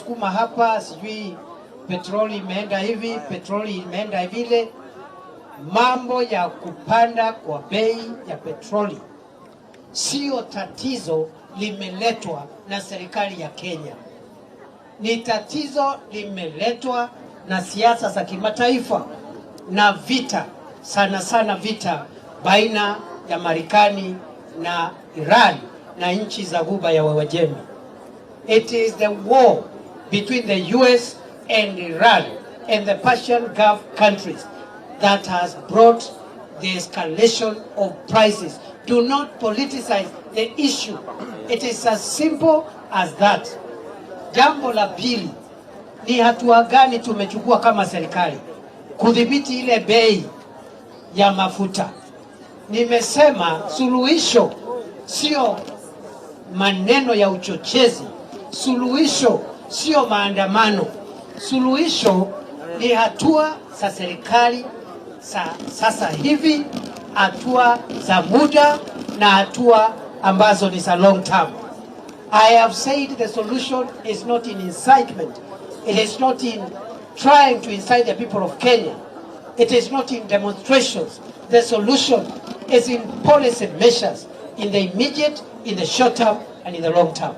wanasukuma hapa, sijui petroli imeenda hivi, petroli imeenda vile. Mambo ya kupanda kwa bei ya petroli sio tatizo limeletwa na serikali ya Kenya, ni tatizo limeletwa na siasa za kimataifa na vita, sana sana vita baina ya Marekani na Iran na nchi za Ghuba ya Uajemi. It is the war between the US and Iran and the Persian Gulf countries that has brought the escalation of prices. Do not politicize the issue. It is as simple as that. Jambo la pili ni hatua gani tumechukua kama serikali kudhibiti ile bei ya mafuta. Nimesema suluhisho sio maneno ya uchochezi, suluhisho sio maandamano, suluhisho ni hatua za serikali za sasa hivi, hatua za muda na hatua ambazo ni za long term. I have said the solution is not in incitement. It is not in trying to incite the people of Kenya. It is not in demonstrations. The solution is in policy measures in the immediate, in the short term, and in the long term.